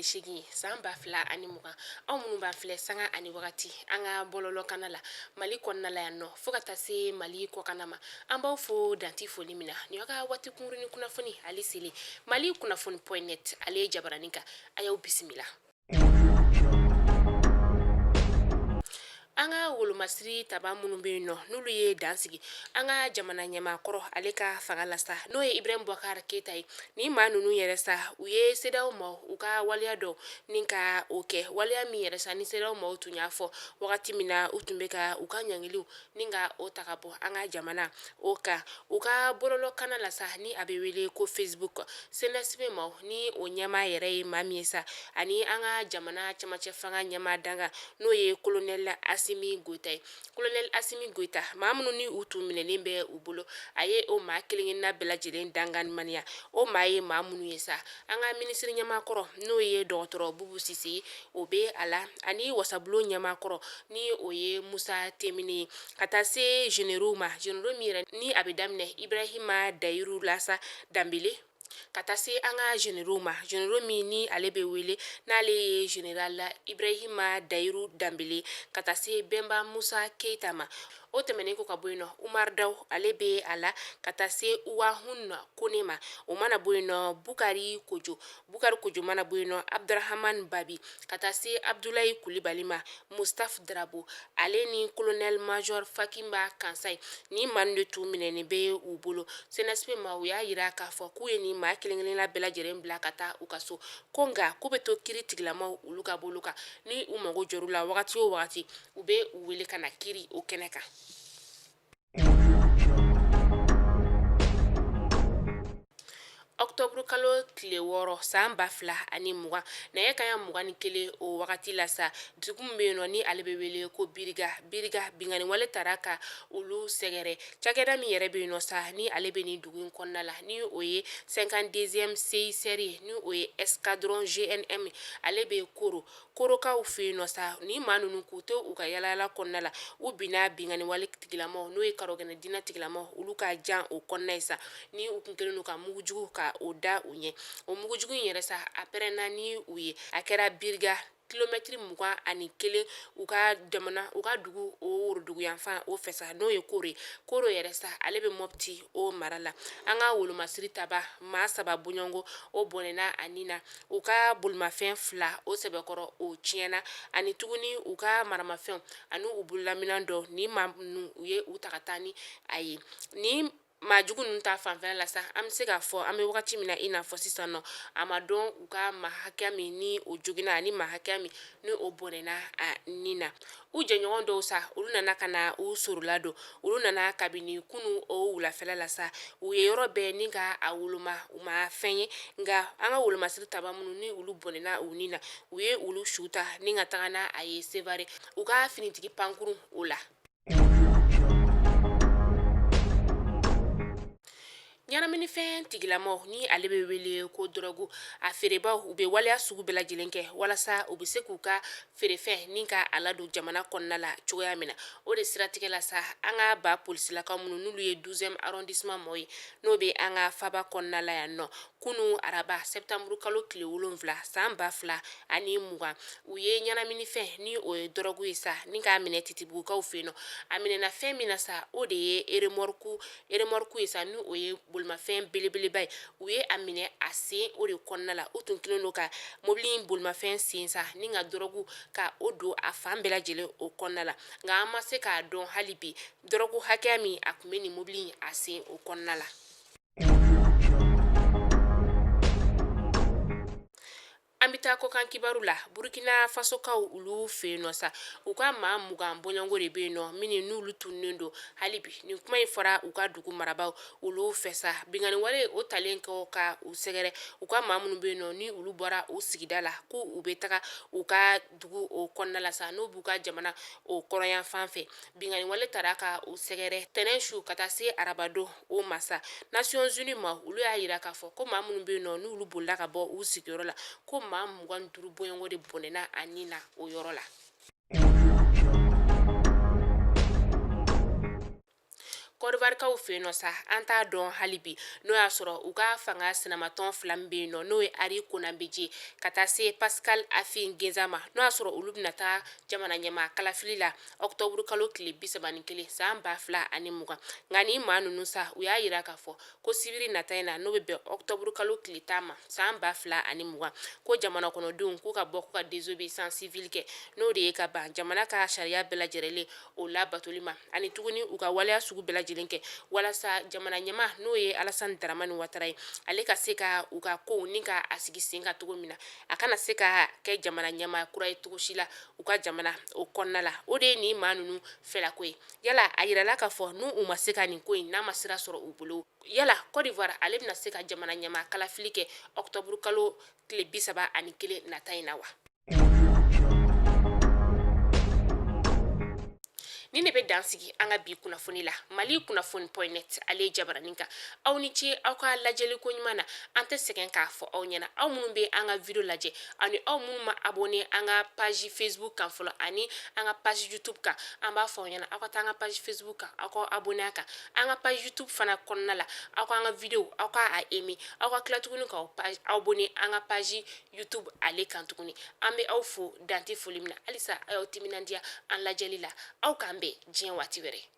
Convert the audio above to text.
tile 8 san 2020. Aw minnu b'an filɛ sanga ani wagati an ka bɔlɔlɔkanna la Mali kɔnɔna la yan nɔ, fo ka taa se Mali kɔkanna ma, an b'aw fo dan tɛ foli min na. Nin y'aw ka waati kunkurunnin kunnafoni ale selen Mali kunnafoni point net ale ye jabaranin kan. A y'aw bisimila. An ka wolomasiri taba minnu bɛ yen nɔ, n'olu ye dan sigi an ka jamana ɲɛmaa kɔrɔ ale ka fanga la sa, n'o ye Ibrahim Boubacar Keita ye. Ni maa ninnu yɛrɛ sa, u ye CEDEAO maaw u ka waleya dɔ ni ka o kɛ, waleya min yɛrɛ sa ni CEDEAO maaw tun y'a fɔ wagati min na u tun bɛ ka u ka ɲangiliw ni ka o ta ka bɔ an ka jamana o kan u ka bɔlɔlɔkanna la sa, ni a bɛ wele ko Facebook. CNSP maaw ni o ɲɛmaa yɛrɛ ye maa min ye sa, ani an ka jamana cɛmancɛ fanga ɲɛmaa dankan, n'o ye kolonɛli Asimi Goyita ye. Kolonɛli Asimi Goyita, maa minnu ni u tun minɛlen bɛ u bolo, a ye o maa kelenkelenna bɛɛ lajɛlen danganimaniya. O maa ye maa minnu ye sa, an ka minisiri ɲɛmaa kɔrɔ, n'o ye dɔgɔtɔrɔ Bubu Sise ye, o bɛ a la, ani wasabulon ɲɛmaa kɔrɔ, ni o ye Musa Temini ye, ka taa se généraux ma, généraux min yɛrɛ ni a bɛ daminɛ Ibrahima Dayiru la sa Danbele, ka taa se an ka généraux ma, généraux min ni ale bɛ wele n'ale ye général Ibrahima Dayiru Danbele, ka taa se Bɛnba Musa Keyita ma. O tɛmɛnen kɔ ka bɔ yen nɔ, Umar Daw ale bɛ a la, ka taa se Uwahun Kone ma. O mana bɔ yen nɔ, Bukari Kojo, Bukari Kojo mana bɔ yen nɔ, Abdurahaman Babi, ka taa se Abdulayi Kulibali ma, Mustafa Darabo ale ni colonel major Fakinba Kansayi. Ni maa de tun minɛnen bɛ u bolo, CNSP maaw y'a jira k'a fɔ k'u ye nin maa kelenkelenna bɛɛ lajɛlen bila ka taa u ka so, ko nka k'u bɛ to kiri tigilamaw olu ka bolo kan. Ni u mago jɔr'u la wagati o wagati, u bɛ u wele ka na kiri o kɛnɛ kan. Octobre kalo tile 6 san 2020, nɛgɛ kanɲɛ 21, o wagati la sa, dugu min bɛ yen nɔ ni ale bɛ wele ko Biriga, Biriga binkanni wale taara ka olu sɛgɛrɛ. Cakɛda min yɛrɛ bɛ yen nɔ sa, ni ale bɛ nin dugu in kɔnɔna la, ni o ye 52e CICR ye, ni o ye escadron GNM, ale bɛ Koro, Korokaw fɛ yen nɔ sa. Ni maa ninnu k'u to u ka yalayala kɔnɔna la, u binna binkanni wale tigilamaw, n'o ye karɔgɛnɛ diinɛ tigilamaw, olu ka jan o kɔnɔna ye sa, ni u kun kɛlen don ka mugujugu ka o da u ɲɛ. O mugujugu in yɛrɛ sa, a pɛrɛnna ni u ye. A kɛra Biriga, kilomɛtiri 21 u ka jamana, u ka dugu o woroduguyanfan o fɛ sa, n'o ye Koro ye. Koro yɛrɛ sa, ale bɛ Mɔpti o mara la. An ka wolomasiri taba maa saba bɔɲɔgɔnko o bɔnɛna a ni na, u ka bolimafɛn fila o sɛbɛkɔrɔ o tiɲɛna, ani tuguni u ka maramafɛnw ani u bololaminɛn dɔ. Ni maa ninnu u ye u ta ka taa ni a ye. Ni maa jugu ninnu ta fanfɛla la sa, an bɛ se k'a fɔ an bɛ wagati min na i n'a fɔ sisan nɔ, a ma dɔn u ka maa hakɛya min ni o joginna ani maa hakɛya min ni o bɔnɛna a ni na. U jɛɲɔgɔn dɔw sa, olu nana ka na u sorola don. Olu nana kabini kunu o wulafɛla la sa, u ye yɔrɔ bɛɛ ni ka a woloma, u ma fɛn ye. Nka an ka wolomasiri taba minnu ni olu bɔnɛna u ni na, u ye olu su ta ni ka taga n'a a ye Sevare, u ka finitigi pankurun o la. Ɲɛnaminifɛn tigilamaw, ni ale bɛ wele ko dɔrɔgu, a feerebaw, u bɛ waleya sugu bɛɛ lajɛlen kɛ walasa u bɛ se k'u ka feerefɛn ni ka a ladon jamana kɔnɔna la cogoya min na. O de siratigɛ la sa, an ka ba polisilakaw minnu n'olu ye 12e arrondissement mɔgɔw ye, n'o bɛ an ka faba kɔnɔna la yan nɔ, kunu araba septembre kalo tile 7 san 2020, u ye ɲɛnaminifɛn ni o ye dɔrɔgu ye sa, ni k'a minɛ Titibugukaw fɛ yen nɔ. A minɛna fɛn min na sa, o de ye remorque, remorque ye sa, ni o ye bolimafɛn belebeleba ye. U ye a minɛ a sen o de kɔnɔna la. U tun kɛlen don ka mobili in bolimafɛn sen sa, ni ka dɔrɔgu ka o don a fan bɛɛ lajɛlen o kɔnɔna la. Nka an ma se k'a dɔn hali bi dɔrɔgu hakɛya min a tun bɛ nin mobili in a sen o kɔnɔna la. An bɛ taa kɔkan kibaru la. Burukina fasokaw olu fɛ yen nɔ sa, u ka maa 20 bɔɲɔgɔnko de bɛ yen nɔ minnu n'olu tununnen don hali bi. Nin kuma in fɔra u ka dugu marabaaw olu fɛ sa. Binkanni wale o talen kɔ ka u sɛgɛrɛ, u ka maa minnu bɛ yen nɔ ni olu bɔra u sigida la k'u u bɛ taga u ka dugu o kɔnɔna la sa, n'o b'u ka jamana o kɔrɔnyanfan fɛ, binkanni wale taara ka u sɛgɛrɛ tɛnɛn su ka taa se arabadon o ma sa. Nations Unies ma, olu y'a jira k'a fɔ ko maa minnu bɛ yen nɔ n'olu bolila ka bɔ u sigiyɔrɔ la, ko maa 25 bɔɲɔgɔnko de bɔnɛna a ni na o yɔrɔ la. Kɔdiwarikaw fɛ yen nɔ sa, an t'a dɔn hali bi n'o y'a sɔrɔ u ka fanga sinamatɔn fila min bɛ yen nɔ, n'o ye Henri Konan Bédié ka taa se Pascal Affi N'Guessan ma, n'o y'a sɔrɔ olu bɛna taa jamana ɲɛmaa kalafili la ɔkutɔburu kalo tile 31 san 2020. Nka ni maa ninnu sa, u y'a yira k'a fɔ ko sibiri nata in na, n'o bɛ bɛn ɔkutɔburu kalo tile 10 ma san 2020, ko jamana kɔnɔdenw k'u ka bɔ k'u ka désobéissance civile kɛ, n'o de ye ka ban jamana ka sariya bɛɛ lajɛlen o labatoli ma, ani tuguni u ka waleya sugu bɛɛ lajɛlen kɛ walasa jamana ɲɛmaa, n'o ye Alassane Dramane Ouattara ye, ale ka se ka u ka kow ni ka a sigi sen kan cogo min na, a kana se ka kɛ jamana ɲɛmaa kura ye cogo si la u ka jamana o kɔnɔna la. O de ye nin maa ninnu fɛlako ye. Yala a yirala k'a fɔ n'u u ma se ka nin ko in n'a ma sira sɔrɔ u bolo, yala Côte d'Ivoire ale bɛna se ka jamana ɲɛmaa kalafili kɛ ɔkutɔburu kalo tile 31 nata in na wa? Nin de bɛ dan sigi an ka bi kunnafoni la Mali kunnafoni point net ale jabaranin kan. Aw ni ce aw ka lajɛli ko ɲuman na. An tɛ sɛgɛn k'a fɔ aw ɲɛna, aw minnu bɛ an ka video lajɛ ani aw minnu ma abonné an ka page Facebook kan fɔlɔ ani an ka page YouTube kan, an b'a fɔ aw ɲɛna aw ka taa an ka page Facebook kan, aw ka abonné a kan. An ka page YouTube fana kɔnɔna la, aw ka an ka video aw ka a aimer, aw ka tila tuguni k'aw abonné an ka page YouTube ale kan tuguni. An bɛ aw fo dan tɛ foli min na. Halisa aw y'aw timinandiya an lajɛli la. Aw k'an bɛn diɲɛ waati wɛrɛ.